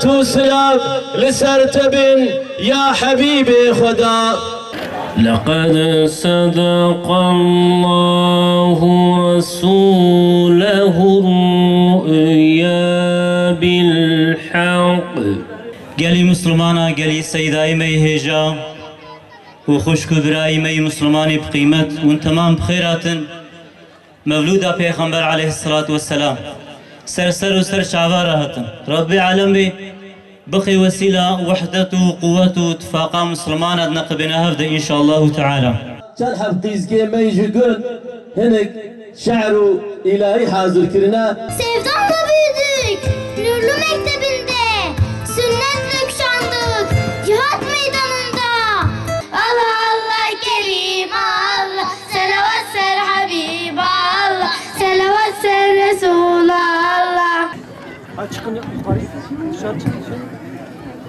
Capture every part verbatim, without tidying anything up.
Tu silav li ser te bin ya Hebîbê Xweda. لقد صدق الله رسوله الرؤيا بالحق. Gelî Mislimana, gelî Seydayê me yê hêja û xwişk û birayê me yê Mislimanê bi qîmet, hûn temam bi xêr hatin. Mevlûda Pêxember aleyhisselatu vesselam ser ser û ser çava re hatin. Rebbê alemê bixê wesîla wehdet û quwet û tifaqa Mislimana di neqibêna hev de, înşallahu teala. Çend heb qîzkê me yî ji gund hinek şe'r û îlahî hazir kirine. Sevdamla büyüdük, nurlu mektebinde, sünnetle kuşandık, cihat meydanında. Allah Allah, Kerim Allah, selavat ser Habib Allah, selavat ser Resulallah. Ha, çıkın yukarı, dışarı çıkın, şey,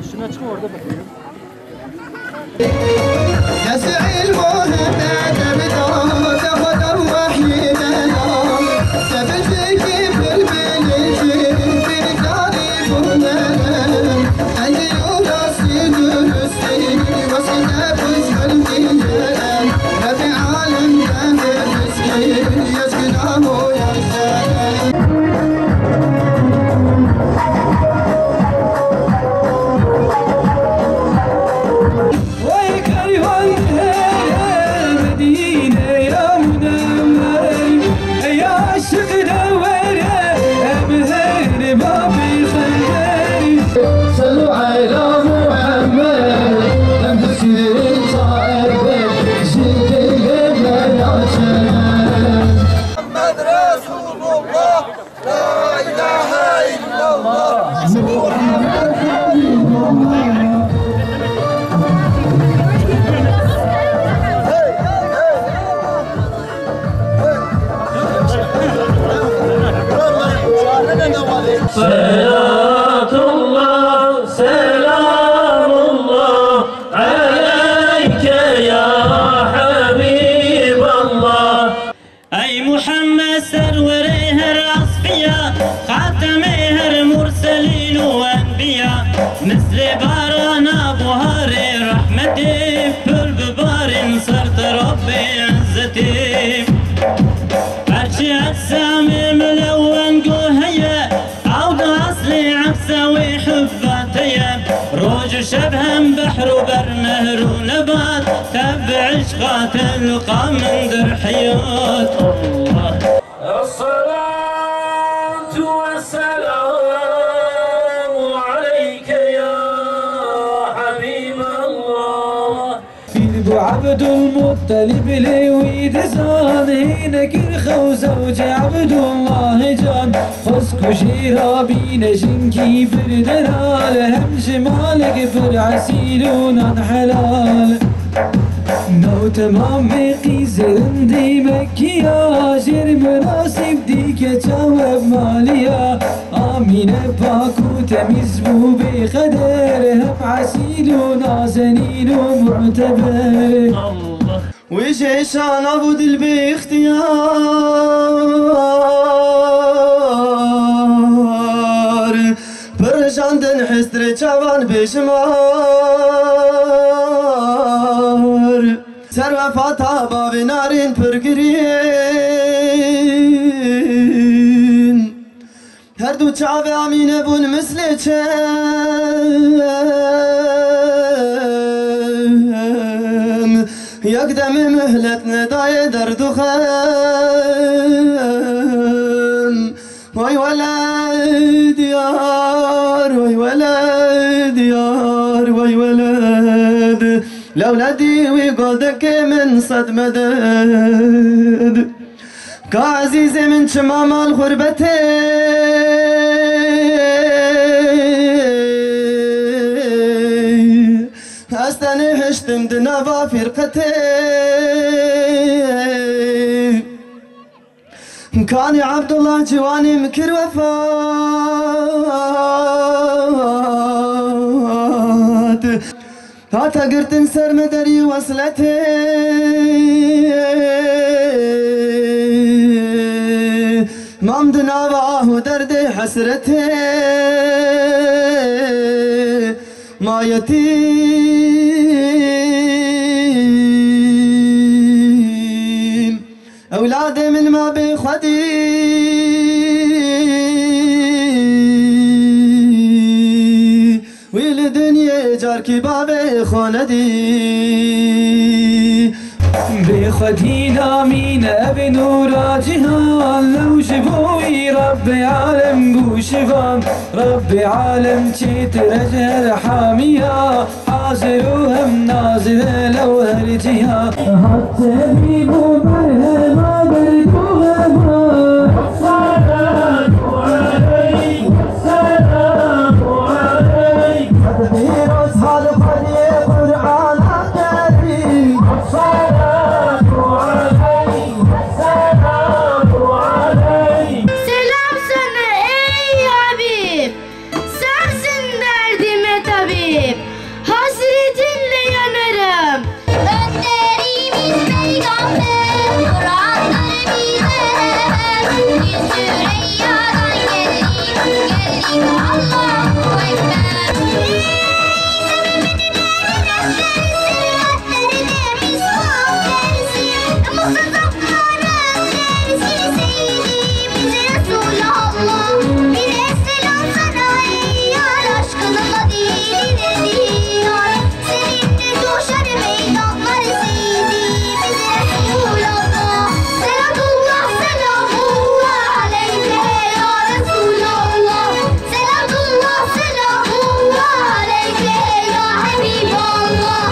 dışına çıkın, orada bakın. محمد رسول الله. لا إله إلا الله. صلاة الله، سلام الله عليك يا حبيب الله. Ey Muhammed, serwerê her asfiya, xatemê her murselîn û enbiya, mislê barana buharê rehmetê, pir bibarîn ser te Rabbê Ezzetê. Her çi ecsamê milewengû heye, ew di eslê eksa wê hubba te ye. Roj û şev hem behr û ber, nehr û nebat, tev bi eşqa te li qa min der heyat. الصلاة والسلام عليك يا حبيب الله. Pîr bû Ebdulmuttalîb lê wî dizan, hîne kir xew zewcê Ebdullahê can. Xwest ku jê re bîne jinkî pir delal, hem ji malek pir esîl û nan helal. Nav temamê qîzê rindî Mekkiya, jêr minasîb dîke çawe maliya. Amîne pak û temîz bû bêxeder, hem esîl û nazenîn û muteber. Wî jê şana bû dil bê îxtiyar, pir jandin hesrê çavan bêşimar. Ser wefata bavê narên pir girîn. Her du çavê Amîne bûn mislê çem. Yek demê mihlet nedayê derd û xem. Way weled yar, way weled yar, way weled. Lewledî wî goldekê min sed meded. Ka ezîzê min çima mal xurbetê, ez tenê hiştim di nava fîrqetê. Kanî Ebdullah ciwanê min kir wefat. Hate girtin ser me derî wesletê. Mam di nava ah û derdê hesretê. Yetîm, ewladê min ma bê xwedî, wî li dinyê carkî bavê xwe nedî. Bê xwedî namîne ev nûra cîhan, lew ji bo wî Rebbê alem bû şivan. Rebbê alem çêtir e ji her hamiya, hazir û hem nazir e lew her ciha. Hat tebîb û berhema derd û xema. Selatu aleyk, selatu aleyk. Hat pîroz, hat xwediyê Qur'ana Kerîm. Selatu aleyk, selatu aleyk. Selam sana ey Habib. Sensin derdime tabip, hasretinle yanarım. Önderimiz peygamber, Kur'an'dır bize hem. Biz Süreyya'dan geldik, geldik, Allahu Ekber. Sebebi de derdine Selamullah, selamullah aleyke ya Habiballah.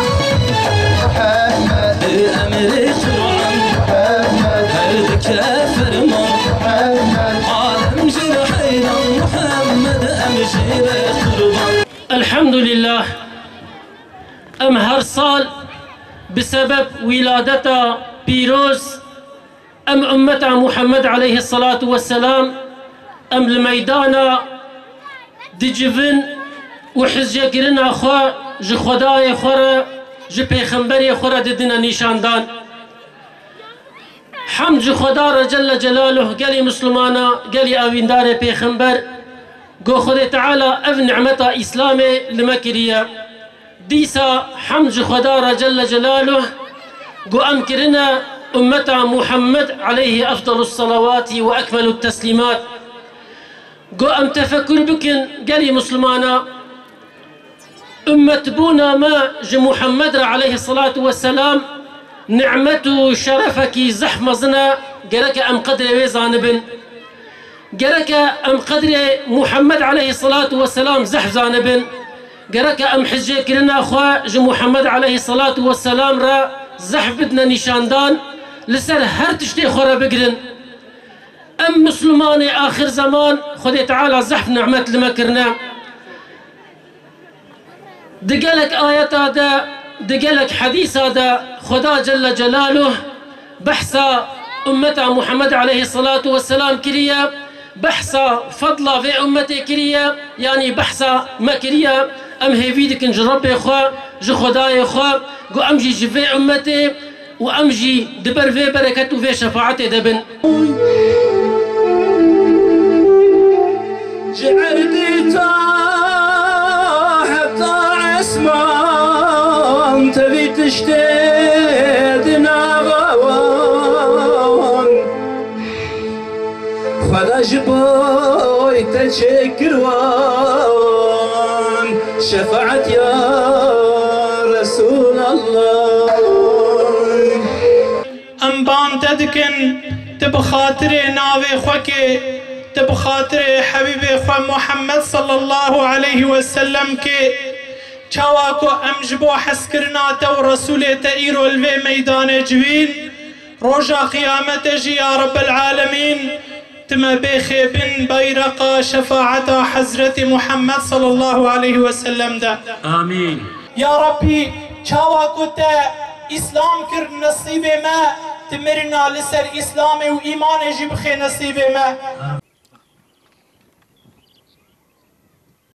Muhammed, emri Kur'an, Muhammed, her dike ferman, Muhammed, alem jir heyran, Muhammed, em jir qurban. Elhamdülillah, em her sal bi sebeb wîladeta pîroz Em ummeta Muhammed aleyhisselatu vesselam, em li meydana dicivin û hizcekirina xwe ji Xwedayê xwe re, ji pêxemberê xwe re didine nîşandan. Hemd ji Xweda re Celle Celaluh, gelî Mislimana, gelî evîndarê pêxember, ku Xwedê Teala ev nimeta Îslamê li me kiriye. Dîsa hemd ji Xweda re Celle Celaluh, ku em kirine ummeta Muhammed aleyhi efdalus salawati ve ekmelut teslîmat. Ku em tefekur bikin, gelî Mislimana, ummetbûna me ji Muhammed re aleyhissalatu vesselam nimet û şerefekî zehf mezin e, gereke em qedrê wê zanibin. Gereke em qedrê Muhammed aleyhissalatu vesselam zehf zanibin. Gereke em hizcêkirina xwe ji Muhammed aleyhissalatu vesselam re zehf bidine nîşandan, li ser her tiştê xwe re bigrin. Em Mislimanê axir zeman Xwedê Teala zehf nimet li me kirine. Di gelek ayeta de, di gelek hedîsa de Xweda Celle Celaluh behsa ummeta Muhammed aleyhissalatu vesselam kiriye, behsa fedla vê ummetê kiriye, yanî behsa me kiriye. Em hêvî dikin ji Rebbê xwe, ji Xwedayê xwe, ku em jî ji vê ummetê û em jî di ber vê bereket û vê şefaetê de bin. Ji erdê ta heta esman tevî tiştê di nava wan. Xweda ji boy te çêkir wan şefaet ya Resûlallah. Em bang te dikin, tu bi xatirê navê xwe kê, tu bi xatirê Hebîbê xwe Muhammed sallallahu aleyhi ve sellem kê. Çawa ku em ji bo hezkirina te û Resûlê te îro li vê meydanê civîn, roja qiyametê jî ya Rebbel Alemîn, tu me bêxê bin bayreqa şefaeta Hezretî Muhammed sallallahu aleyhi ve sellem de. Amîn. Ya Rabbî, çawa ku te Îslam kir nesîbê me, tu mirina li ser Îslamê û îmanê jî bixê nesîbê me.